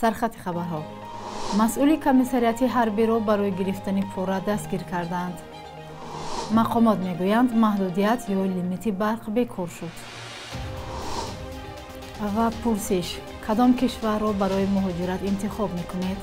Сархати хабарҳо. Масъули комиссариати ҳарбиро барои гирифтани пора дастгир карданд. Мақомот мегӯянд, маҳдудият ё лимити барқ бекор шуд. Ва пурсиш: кадом кишварро барои муҳоҷират интихоб мекунед?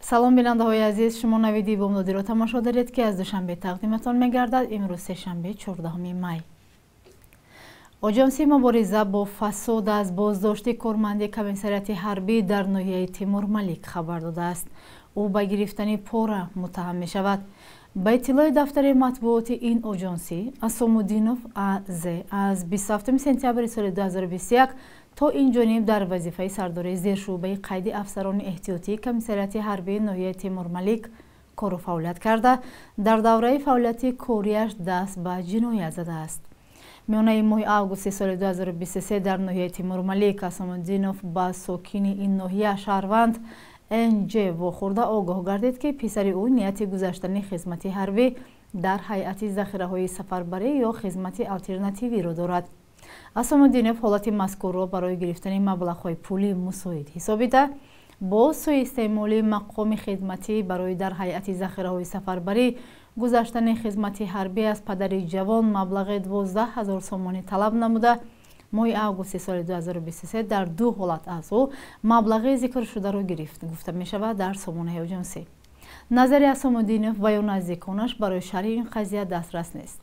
Салом, бинандаҳои азиз, шумо навиди бомдодиро тамошо доред, ки аз Душанбе тақдиматон мегардад. Имрӯз сешанбе, 14 май. Оҷонсии мубориза бо фасод аз боздошти корманди комиссариати ҳарбӣ дар ноҳияи Тимурмалик хабар додааст. Ӯ ба гирифтани пора муттаҳам мешавад. Ба иттилои дафтари матбуоти ин оҷонсӣ, Асомуддинов А.З. аз 27 сентябри соли 2021 то ин ҷониб дар вазифаи сардори зершӯъбаи қайди афсарони эҳтиётии комиссариати ҳарбии ноҳияи Тимурмалик кору фаъолият карда, дар давраи фаъолияти кориаш даст ба ҷиноят задааст. Миёнаи моҳи августи соли 2023 дар ноҳияи Тимурмалик Асомуддинов ба сокини ин ноҳия шаҳрванд Н.Ҷ. вохӯрда огоҳ гардид, ки писари ӯ нияти гузаштани хизмати ҳарбӣ дар ҳайати захираҳои сафарбарӣ ё хизмати алтернативиро дорад. Асомуддинов ҳолати мазкурро барои гирифтани маблағҳои пулӣ мусоид ҳисобида, бо суистеъмоли мақоми хидматӣ барои дар ҳайати захираҳои сафарбарӣ гузаштани хизмати ҳарбӣ аз падари ҷавон маблағи 12 ҳазор сомонӣ талаб намуда, моҳи августи соли 2023 дар ду ҳолат аз ӯ маблағи зикршударо гирифт, гуфта мешавад дар сомонаи оҷонсӣ. Назари Асомуддинов ва ё наздиконаш барои шарҳи ин қазия дастрас нест.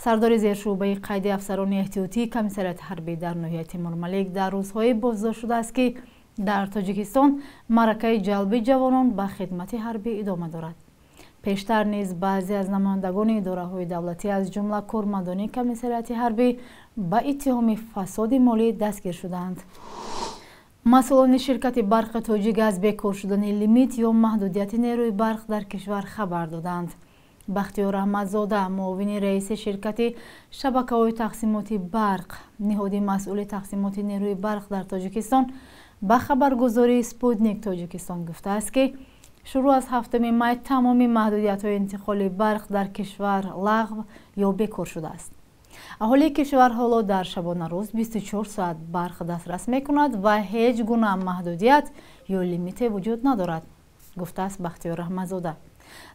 Сардори зершӯъбаи қайди афсарони эҳтиётии комиссариати ҳарбӣ дар ноҳияи Тимурмалик дар рӯзҳое боздошт шудааст, ки дар Тоҷикистон маъракаи ҷалби ҷавонон ба хидмати ҳарбӣ идома дорад. Пештар низ баъзе аз намояндагони идораҳои давлатӣ, аз ҷумла кормандони комиссариати ҳарбӣ, ба иттиҳоми фасоди молӣ дастгир шуданд. Масъулони ширкати барқи тоҷик аз бекор шудани лимит ё маҳдудияти нерӯи барқ дар кишвар хабар доданд. Бахтиёр Аҳмадзода, муовини раиси ширкати шабакаҳои тақсимоти барқ, ниҳоди масъули тақсимоти нерӯи барқ дар Тоҷикистон, ба хабаргузории Спутник Тоҷикистон гуфтааст, ки шурӯъ аз 7 май тамоми маҳдудиятҳои интиқоли барқ дар кишвар лағв ё бекор шудааст. Аҳолии кишвар ҳоло дар шабонарӯз 24 соат барқ дастрас мекунад ва ҳеҷ гуна маҳдудият ё лимите вуҷуд надорад, гуфтааст Бахтиёр Аҳмадзода.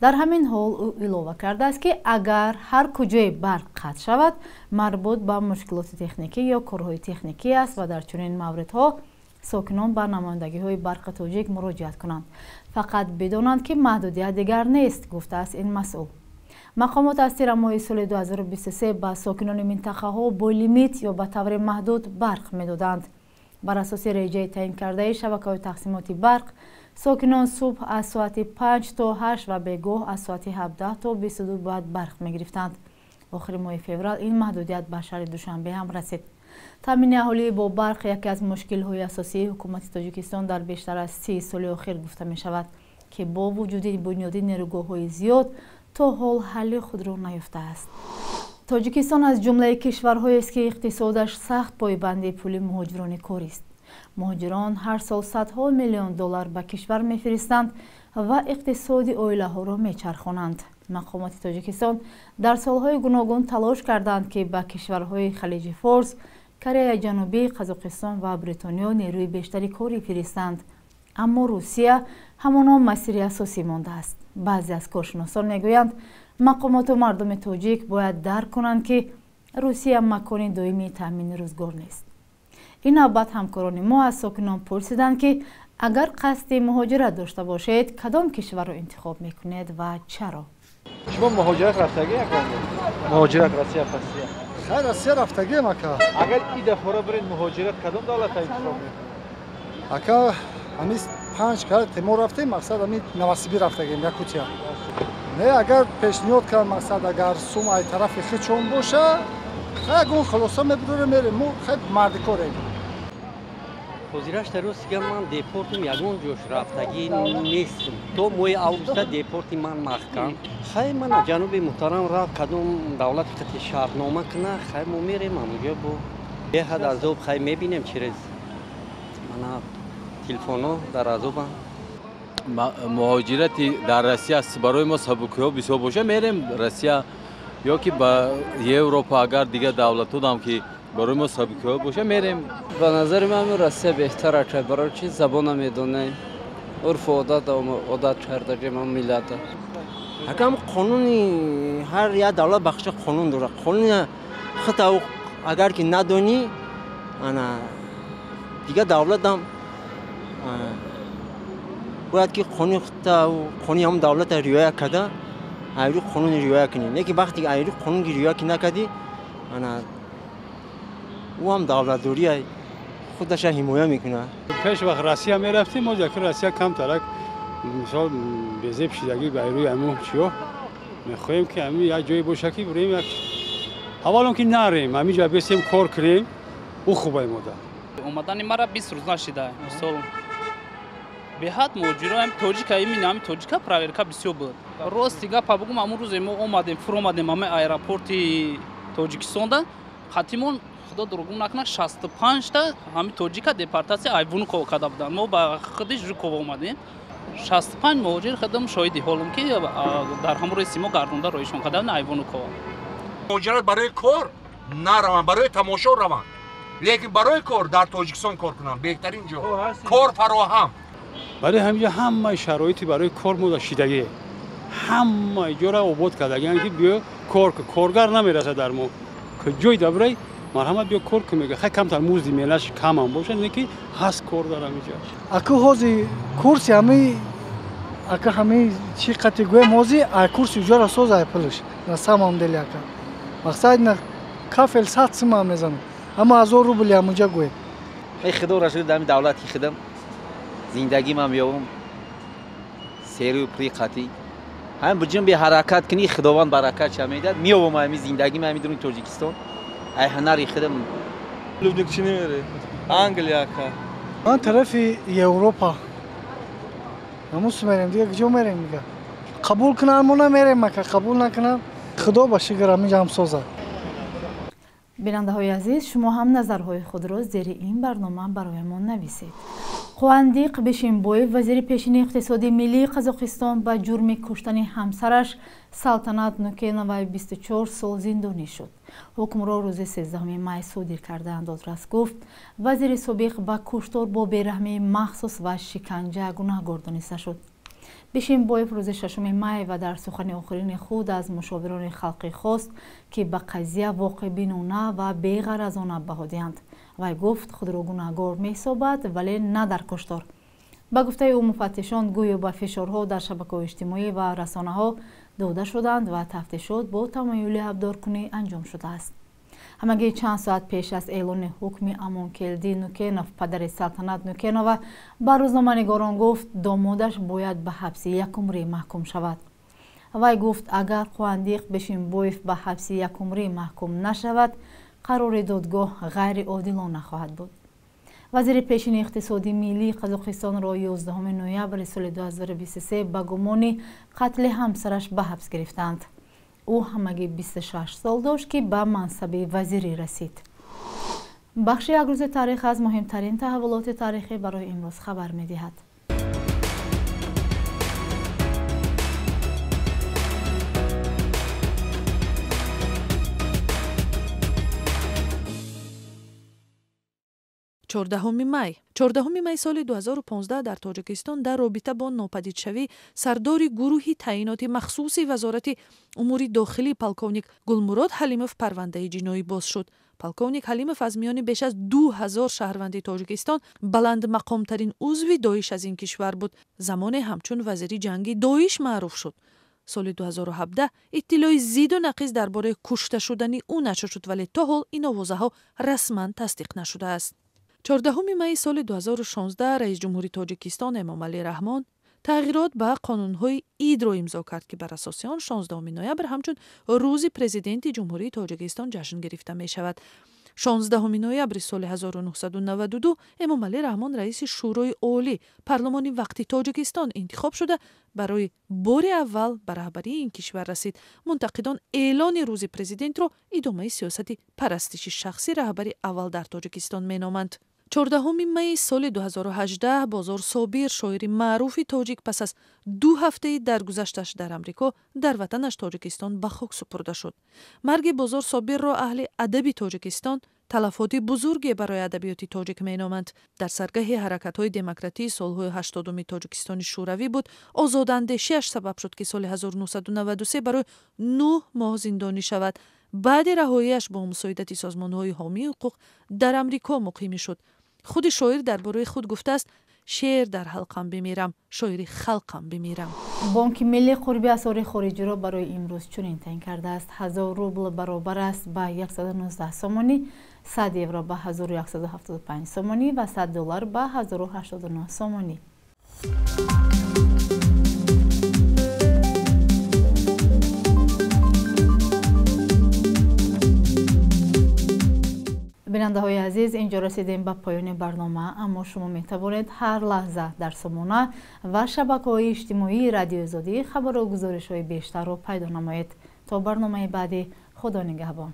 Дар ҳамин ҳол ӯ илова кардааст, ки агар ҳар куҷое барқ қатъ шавад, марбут ба мушкилоти техникӣ ё корҳои техникӣ аст ва дар чунин мавридҳо сокинон ба намояндагиҳои барқи тоҷик муроҷиат кунанд. Фақат бидонанд, ки маҳдудият дигар нест, гуфтааст ин масъул. Мақомот аз тирамоҳи соли 2023 ба сокинони минтақаҳо бо лимит ё ба таври маҳдуд барқ медоданд. Бар асоси реҷаи таъин кардаи шабакаҳои тақсимоти барқ, сокинон субҳ аз соати 5 то 8 ва бегоҳ аз соати 17 то 22 бояд барқ мегирифтанд. Охири моҳи феврал ин маҳдудият ба шаҳри Душанбе ҳам расид. Таъмини аҳолӣ бо барқ яке аз мушкилҳои асосии ҳукумати Тоҷикистон дар бештар аз 30 соли охир гуфта мешавад, ки бо вуҷуди бунёди нерӯгоҳҳои зиёд то ҳол ҳалли худро наёфтааст. Тоҷикистон аз ҷумлаи кишварҳоест, ки иқтисодаш сахт пойбанди пули муҳоҷирони корист. Муҳоҷирон ҳар сол садҳо миллион доллар ба кишвар мефиристанд ва иқтисоди оилаҳоро мечархонанд. Мақомоти Тоҷикистон дар солҳои гуногун талош карданд, ки ба кишварҳои Халиҷи Форс, Кореяи Ҷанубӣ, Қазоқистон ва Бритониё нерӯи бештари корӣ фиристанд. Аммо Русия ҳамоно масири асосӣ мондааст. Баъзе аз коршиносон мегӯянд, мақомоту мардуми тоҷик бояд дарк кунанд, ки Русия макони доимии таъмини рӯзгор нест. Ин навбат ҳамкорони мо аз сокинон пурсиданд, ки агар қасди муҳоҷират дошта бошед, кадом кишварро интихоб мекунед ва чаро? Шумо муҳоҷират рафтагӣ якон? Муҳоҷират Россия, Пассия? Хай, Россия рафтагиам, ака. Агар и дафъара биред муҳоҷират, кадом давлатро интихоб мекунед? Ака, ҳамин панҷ кар мо рафтем, мақсад ҳамин Новосибир рафтагием, Якутия. Не, агар пешниҳод кард, мақсад агар сум ай тарафи хичон боша, хай ягон хулоса мебурем, мерем. Мо хай мардикорем. Ҳозирашта ростига ман депортим ягон ҷош рафтагӣ нестм. То моҳи августа депорти ман маҳкам. Хай мана ҷаноби муҳтарам рафт кадом давлати қати шартнома куна, хай мо мерем ҳамуҷо бо беҳад азоб хай мебинем через мана телефонҳо дар азобам. Муҳоҷирати дар Россия барои мо сабукиҳо бисёр боша, мерем Россия. Ё ки ба Европа, агар дигар давлатҳо ки барои мо сабукиҳо боша, мерем. Ба назари ман Россия беҳтар ака, барои чи забона медонем, урфу одат одат кардагим миллата. Акам қонуни ҳар як давлат бахша қонун дорад. Қонуни худта агар ки надонӣ, ана дигар давлатам бояд ки қонуни худта, қонуни ҳамон давлата риоя карда, айрӯ қонуни риоя кунӣ. Не ки вақте айрӯ қонун риоя ки накардӣ, ана ӯ ҳам давлатдория худаша ҳимоя мекунад. Пеш вақт Россия мерафтем, мо яки Россия камтарак мисол безеб шидагӣ байрӯи ҳамун чиё мехоҳем ки ҳамин як ҷое боша ки бурем, як аввалон ки нарем, ҳамин ҷо бесем, кор кунем, ӯ хубай мода. Омадани мара 20 рӯз нашида. Мисол беҳад муҳоҷироам тоҷика, имин ҳами тоҷика проверка бисёр буд. Рости гапа бугум, ҳамун рӯзе мо омадем, фуромадем ҳама аэропорти Тоҷикистонда, қатимон худо дурӯғ накунад, 65та ҳами тоҷика депортатсия ай Внуково карда буданд. Мо ба худи Жуково омадем. 65 муҳоҷир худам шоҳиди ҳолам ки дар ҳамон рейси мо гардонда роишон карда ай Внуково. Муҳоҷират барои кор нараванд, барои тамошо раванд. Лекин барои кор дар Тоҷикистон кор кунанд, беҳтарин ҷо. Кор фароҳам. Барои ҳаминҷо ҳамаи шароити барои кор мода шидагӣ. Ҳамаи ҷора обод кардагианд ки биё кор кун. Коргар намерасад дар мо. Ҷой дабрай марҳамат биё кор кун мега. Хай камтар музди меҳнатш камам бошад, не ки ҳаст кор дар ҳаминҷо. Аку ҳози курси ҳами ака ҳами чӣ қати гӯем, ҳози ай курси уҷора соз ай пулш. На самом деле ака. Мақсад на кафел 100 сима мезанам. Ама 1000 рубли ҳамунҷа гӯем. Эй худо расул дар давлати худам зиндагӣ ман меёбам, серу при қатӣ. Ҳам буҷум бе ҳаракат кунӣ, Худованд баракат ша медиҳад. Меёбам ҳами зиндагӣ ман ҳами дуруни Тоҷикистон. Ай ҳунари худам. Любник чӣ намере? Англия ака. Ман тарафи Европа. Ҳамус мерем, дига куҷо мерем дига? Қабул кунанд, мо намерем ака, қабул накунанд, Худо ба шукр ҳаминҷа ҳам созад. Бинандаҳои азиз, шумо ҳам назарҳои худро зери ин барнома бароямон нависед. Қуандиқ Бишимбоев, вазири пешини иқтисоди миллии Қазоқистон, ба ҷурми куштани ҳамсараш Салтанат Нукенова 24 сол зиндонӣ шуд. Ҳукмро рӯзи 13 май содир кардаанд. Додрас гуфт, вазири собиқ ба куштор бо бераҳмии махсус ва шиканҷа гунаҳгор дониста шуд. Бишимбоев рӯзи 6 май ва дар сухани охирини худ аз мушовирони халқӣ хост, ки ба қазия воқеъбинона ва беғаразона баҳо диҳанд. Вай гуфт, худро гунаҳгор меҳисобад, вале на дар куштор. Ба гуфтаи ӯ, муфаттишон гӯё ба фишорҳо дар шабакаҳои иҷтимоӣ ва расонаҳо дода шуданд ва тафтишот бо тамаюли абдоркунӣ анҷом шудааст. Ҳамагӣ чанд соат пеш аз эълони ҳукми Амонкелди Нукенов, падари Салтанат Нукенова, ба рӯзноманигорон гуфт, домодаш бояд ба ҳабси якумрӣ маҳкум шавад. Вай гуфт, агар Қуандиқ Бишимбоев ба ҳабси якумрӣ маҳкум нашавад, қарори додгоҳ ғайриодилона хоҳад буд. Вазири пешини иқтисоди миллии Қазоқистонро 11 ноябри соли 2023 ба гумони қатли ҳамсараш ба ҳабс гирифтанд. Ӯ ҳамагӣ 26 сол дошт, ки ба мансаби вазирӣ расид. Бахши як рӯзи таърих аз муҳимтарин таҳаввулоти таърихӣ барои имрӯз хабар медиҳад. 14 май. 14 май соли 2015 дар Тоҷикистон дар робита бо нопадидшавӣ сардори гурӯҳи таъиноти махсуси Вазорати умури дохилӣ полковник Гулмурод Ҳалимов парвандаи ҷиноӣ боз шуд. Полковник Ҳалимов аз миёни беш аз 2000 шаҳрванди Тоҷикистон баландмақомтарин узви Доиш аз ин кишвар буд. Замоне ҳамчун вазири ҷанги Доиш маъруф шуд. Соли 2017 иттилои зиду нақиз дар бораи кушта шудани ӯ нашр шуд, вале то ҳол ин овозаҳо расман тасдиқ нашудааст. 14 майи соли 2016 раисҷумҳури Тоҷикистон Эмомалӣ Раҳмон тағйирот ба қонунҳои идро имзо кард, ки бар асоси он 16 ноябр ҳамчун рӯзи президенти Ҷумҳурии Тоҷикистон ҷашн гирифта мешавад. 16 ноябри соли 1992 Эмомалӣ Раҳмон раиси Шӯрои Олӣ парлумони вақти Тоҷикистон интихоб шуда, барои бори аввал ба раҳбарии ин кишвар расид. Мунтақидон эълони рӯзи президентро идомаи сиёсати парастиши шахси раҳбари аввал дар Тоҷикистон меноманд. 14 майи соли 2018 Бозор Собир, шоири маъруфи тоҷик, пас аз 2 ҳафтаи даргузашташ дар Амрико дар ватанаш Тоҷикистон ба хок супурда шуд. Марги Бозор Собирро аҳли адаби Тоҷикистон талафоти бузурге барои адабиёти тоҷик меноманд. Дар саргаҳи ҳаракатҳои демократии солҳои 80-уми Тоҷикистони Шӯравӣ буд. Озодандешиаш сабаб шуд, ки соли 1993 барои 9 моҳ зиндонӣ шавад. Баъди раҳоияш бо мусоидати созмонҳои ҳомии ҳуқуқ дар Амрико муқимӣ шуд. Худи шоир дар бораи худ гуфтааст: шеър дар ҳалқам бимирам, шоири халқам бимирам. Бонки миллӣ қурби асъори хориҷиро барои имрӯз чунин таъин кардааст: 1000 рубл баробар аст ба 119 сомонӣ, 100 евро ба 1175 сомонӣ ва 100 доллар ба 1089 сомонӣ. Бинандаҳои азиз, инҷо расидем ба поёни барнома, аммо шумо метавонед ҳар лаҳза дар сомона ва шабакаҳои иҷтимоии Радиои Озодӣ хабару гузоришҳои бештарро пайдо намоед. То барномаи баъдӣ, Худо нигаҳбон.